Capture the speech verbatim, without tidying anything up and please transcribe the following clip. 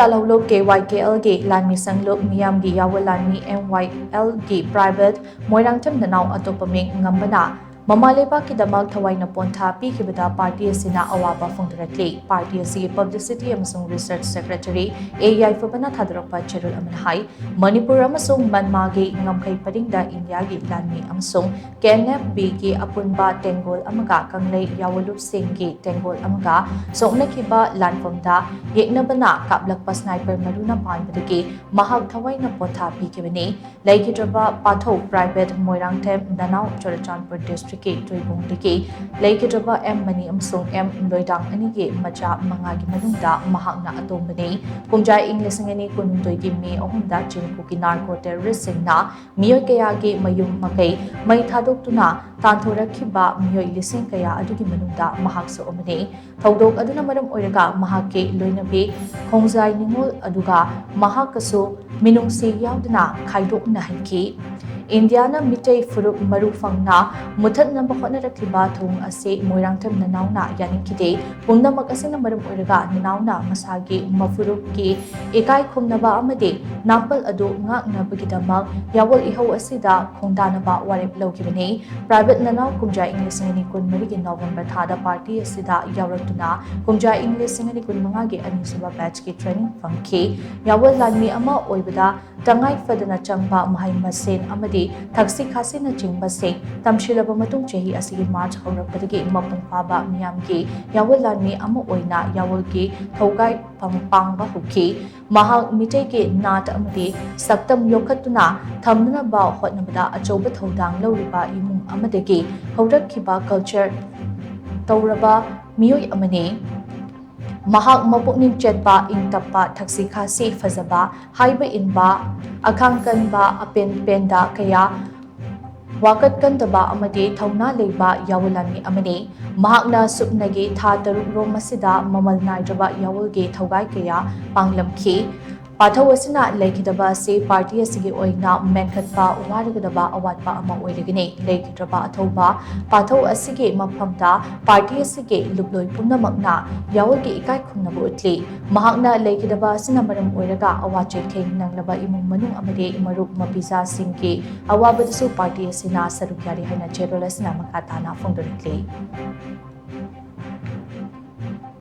ꯂꯥꯜꯍꯧꯂꯨꯞ K Y ꯀꯦ ꯑꯦꯜꯒꯤ ꯂꯥꯟꯃꯤ ꯁꯪꯂꯨꯞ ꯃꯤꯌꯥꯝꯒꯤ ꯌꯥꯋꯣꯜ ꯂꯥꯟꯃꯤ ꯑꯦꯝ ꯋꯥꯏ ꯑꯦꯜꯒꯤ private ꯃꯣꯏꯔꯥꯡꯊꯦꯝ ꯅꯅꯥꯎ ꯑꯇꯣꯞꯄ ꯃꯤꯡ ꯉꯝꯕꯅ ꯃꯃꯥ ꯂꯩꯕꯥꯛꯀꯤꯗꯃꯛ ꯊꯋꯥꯏꯅ ꯄꯣꯟꯊꯥ ꯄꯤꯈꯤꯕꯗ party ꯑꯁꯤꯅ ꯑꯋꯥꯕ ꯐꯣꯡꯗꯣꯔꯛꯂꯤ꯫ Party ꯑꯁꯤꯒꯤ publicity ꯑꯃꯁꯨꯡ research secretary ꯑꯦ ꯌꯥꯏꯐꯕꯅ ꯊꯥꯗꯣꯔꯛꯄ ꯆꯦꯔꯣꯜ ꯑꯃꯅ ꯍꯥꯏ, ꯃꯅꯤꯄꯨꯔ ꯑꯃꯁꯨꯡ ꯃꯟꯃꯥꯒꯤ ꯉꯝꯈꯩ ꯄꯔꯤꯡꯗ ꯏꯟꯗꯤꯌꯥꯒꯤ ꯂꯥꯟꯃꯤ ꯑꯃꯁꯨꯡ ꯀꯦ ꯑꯦꯟ ꯑꯦꯐ ꯕꯤꯒꯤ ꯑꯄꯨꯟꯕ ꯇꯦꯡꯒꯣꯜ ꯑꯃꯒ ꯀꯪꯂꯩ ꯌꯥꯋꯣꯜꯂꯨꯞꯁꯤꯡꯒꯤ ꯇꯦꯡꯒꯣꯜ ꯑꯃꯒ ꯁꯣꯛꯅꯈꯤꯕ ꯂꯥꯟꯐꯝꯗ ꯌꯦꯛꯅꯕꯅ ꯀꯥꯞꯂꯛꯄ sniper ꯃꯔꯨꯅ ꯄꯥꯟꯕꯗꯒꯤ ꯃꯍꯥꯛ ꯊꯋꯥꯏꯅ ꯄꯣꯊꯥ ꯄꯤꯈꯤꯕꯅꯤ꯫ ꯂꯩꯈꯤꯗ꯭ꯔꯕ ꯄꯥꯊꯧ private ꯃꯣꯏꯔꯥꯡꯊꯦꯝ ꯅꯅꯥꯎ ꯆꯨꯔꯆꯥꯟꯄꯨꯔ districtꯀꯤ ꯇꯣꯏꯕꯨꯡꯗꯒꯤ ꯂꯩꯈꯤꯗ꯭ꯔꯕ ꯑꯦꯝ ꯃꯅꯤ ꯑꯃꯁꯨꯡ ꯑꯦꯝ ꯂꯣꯏꯗꯥꯡ ꯑꯅꯤꯒꯤ ꯃꯆꯥ ꯃꯉꯥꯒꯤ ꯃꯅꯨꯡꯗ ꯃꯍꯥꯛꯅ ꯑꯇꯣꯝꯕꯅꯤ꯫ ꯀꯨꯝꯖꯥ ꯏꯪ ꯂꯤꯁꯤꯡ ꯑꯅꯤ ꯀꯨꯟꯍꯨꯝꯗꯣꯏꯒꯤ ꯃꯦ ꯑꯍꯨꯝꯗ ꯆꯤꯡꯀꯨꯀꯤ narco terroristꯁꯤꯡꯅ ꯃꯤꯑꯣꯏ ꯀꯌꯥꯒꯤ ꯃꯌꯨꯝ ꯃꯀꯩ ꯃꯩ ꯊꯥꯗꯣꯛꯇꯨꯅ ꯇꯥꯟꯊꯣꯔꯛꯈꯤꯕ ꯃꯤꯑꯣꯏ ꯂꯤꯁꯤꯡ ꯀꯌꯥ ꯑꯗꯨꯒꯤ ꯃꯅꯨꯡꯗ ꯃꯍꯥꯛꯁꯨ ꯑꯃꯅꯤ꯫ ꯊꯧꯗꯣꯛ ꯑꯗꯨꯅ ꯃꯔꯝ ꯑꯣꯏꯔꯒ ꯃꯍꯥꯛꯀꯤ ꯂꯣꯏꯅꯕꯤ ꯈꯣꯡꯖꯥꯏ ꯅꯤꯉꯣꯜ ꯑꯗꯨꯒ ꯃꯍꯥꯛꯀꯁꯨ ꯃꯤꯅꯨꯡꯁꯤ ꯌꯥꯎꯗꯅ ꯈꯥꯏꯗꯣꯛꯅꯍꯟꯈꯤ꯫ ꯏꯟꯗꯤꯌꯥꯅ ꯃꯤꯇꯩ ꯐꯨꯔꯨꯞ ꯃꯔꯨ ꯐꯪꯅ ꯃꯨꯊꯠꯅꯕ ꯍꯣꯠꯅꯔꯛꯂꯤꯕ ꯊꯧꯑꯣꯡ ꯑꯁꯤ ꯃꯣꯏꯔꯥꯡꯊꯦꯝ ꯅꯅꯥꯎꯅ ꯌꯥꯅꯤꯡꯈꯤꯗꯦ꯫ ꯄꯨꯝꯅꯃꯛ ꯑꯁꯤꯅ ꯃꯔꯝ ꯑꯣꯏꯔꯒ ꯅꯅꯥꯎꯅ ꯃꯁꯥꯒꯤ ꯃꯐꯨꯔꯨꯞꯀꯤ ꯏꯀꯥꯏ ꯈꯨꯝꯅꯕ ꯑꯃꯗꯤ ꯅꯥꯄꯜ ꯑꯗꯨ ꯉꯥꯛꯅꯕꯒꯤꯗꯃꯛ ꯌꯥꯋꯣꯜ ꯏꯍꯧ ꯑꯁꯤꯗ ꯈꯣꯡꯗꯥꯅꯕ ꯋꯥꯔꯦꯞ ꯂꯧꯈꯤꯕꯅꯤ꯫ Private ꯅꯅꯥꯎ ꯀꯨꯝꯖꯥ ꯏꯪ ꯂꯤꯁꯤꯡ ꯑꯅꯤ ꯀꯨꯟꯃꯔꯤꯒꯤ November ꯊꯥꯗ party ꯑꯁꯤꯗ ꯌꯥꯎꯔꯛꯇꯨꯅ ꯀꯨꯝꯖꯥ ꯏꯪ ꯂꯤꯁꯤꯡ ꯑꯅꯤ ꯀꯨꯟꯃꯉꯥꯒꯤ ꯑꯅꯤꯁꯨꯕ batchꯀꯤ training ꯐꯪꯈꯤ꯫ ꯌꯥꯋꯣꯜ ꯂꯥꯟꯃꯤ ꯑꯃ ꯑꯣꯏꯕꯗ ꯇꯉꯥꯏ ꯐꯗꯅ ꯆꯪꯕ ꯃꯍꯩ ꯃꯁꯤꯡ ꯑꯃꯗꯤ ꯊꯛꯁꯤ ꯈꯥꯁꯤꯅꯆꯤꯡꯕꯁꯤꯡ ꯇꯝꯁꯤꯜꯂꯕ ꯃꯇꯨꯡ ꯆꯍꯤ ꯑꯁꯤꯒꯤ March ꯍꯧꯔꯛꯄꯗꯒꯤ ꯃꯄꯨꯡ ꯐꯥꯕ ꯃꯤꯌꯥꯝꯒꯤ ꯌꯥꯋꯣꯜ ꯂꯥꯟꯃꯤ ꯑꯃ ꯑꯣꯏꯅ ꯌꯥꯋꯣꯜꯒꯤ ꯊꯧꯒꯥꯏ ꯄꯥꯡ-, ꯄꯥꯡꯕ ꯍꯧꯈꯤ꯫ ꯃꯍꯥꯛ ꯃꯤꯇꯩꯒꯤ ꯅꯥꯠ ꯑꯃꯗꯤ ꯁꯛꯇꯝ ꯌꯣꯛꯈꯠꯇꯨꯅ ꯊꯝꯅꯅꯕ ꯍꯣꯠꯅꯕꯗ ꯑꯆꯧꯕ ꯊꯧꯗꯥꯡ ꯂꯧꯔꯤꯕ ꯏꯃꯨꯡ ꯑꯃꯗꯒꯤ ꯍꯧꯔꯛꯈꯤꯕ culture ꯇꯧꯔꯕ ꯃꯤꯑꯣꯏ ꯑꯃꯅꯤ꯫ ꯃꯍꯥꯛ ꯃꯄꯨꯛꯅꯤꯡ ꯆꯦꯠꯄ, ꯏꯪ ꯇꯞꯄ, ꯊꯛꯁꯤ ꯈꯥꯁꯤ ꯐꯖꯕ, ꯍꯥꯏꯕ ꯏꯟꯕ, ꯑꯈꯥꯡ ꯀꯟꯕ, ꯑꯄꯦꯟ ꯄꯦꯟꯗ ꯀꯌꯥ ꯋꯥꯀꯠ ꯀꯟꯗꯕ ꯑꯃꯗꯤ ꯊꯧꯅꯥ ꯂꯩꯕ ꯌꯥꯋꯣꯜ ꯂꯥꯟꯃꯤ ꯑꯃꯅꯤ꯫ ꯃꯍꯥꯛꯅ ꯁꯨꯞꯅꯒꯤ ꯊꯥ ꯇꯔꯨꯛ ꯔꯣꯝ ꯑꯁꯤꯗ ꯃꯃꯜ ꯅꯥꯏꯗ꯭ꯔꯕ ꯌꯥꯋꯣꯜꯒꯤ ꯊꯧꯒꯥꯏ ꯀꯌꯥ ꯄꯥꯡꯂꯝꯈꯤ꯫ ꯄꯥꯊꯧ ꯑꯁꯤꯅ ꯂꯩꯈꯤꯗꯕ ꯑꯁꯤ ꯄꯥꯔꯇꯤ ꯑꯁꯤꯒꯤ ꯑꯣꯏꯅ ꯃꯦꯟꯈꯠꯄ ꯋꯥꯔꯒꯗꯕ ꯑꯋꯥꯠꯄ ꯑꯃ ꯑꯣꯏꯔꯒꯅꯤ꯫ ꯂꯩꯈꯤꯗ꯭ꯔꯕ ꯑꯊꯧꯕ ꯄꯥꯊꯧ ꯑꯁꯤꯒꯤ ꯃꯐꯝꯗ ꯄꯥꯔꯇꯤ ꯑꯁꯤꯒꯤ ꯂꯨꯞꯂꯣꯏ ꯄꯨꯝꯅꯃꯛꯅ ꯌꯥꯑꯣꯜꯒꯤ ꯏꯀꯥꯏ ꯈꯨꯝꯅꯕ ꯎꯠꯂꯤ꯫ ꯃꯍꯥꯛꯅ ꯂꯩꯈꯤꯗꯕ ꯑꯁꯤꯅ ꯃꯔꯝ ꯑꯣꯏꯔꯒ ꯑꯋꯥ ꯆꯩꯊꯦꯡ ꯅꯪꯂꯕ ꯏꯃꯨꯡ ꯃꯅꯨꯡ ꯑꯃꯗꯤ ꯃꯔꯨꯞ ꯃꯄꯤꯖꯥꯁꯤꯡꯒꯤ ꯑꯋꯥꯕꯗꯨꯁꯨ ꯄꯥꯔꯇꯤ ꯑꯁꯤꯅ ꯁꯔꯨꯛ ꯌꯥꯔꯤ ꯍꯥꯏꯅ ꯆꯦꯔꯣꯜ ꯑꯁꯤꯅ ꯃꯈꯥ ꯇꯥꯅ ꯐꯣꯡꯗꯣꯔꯛꯂꯤ꯫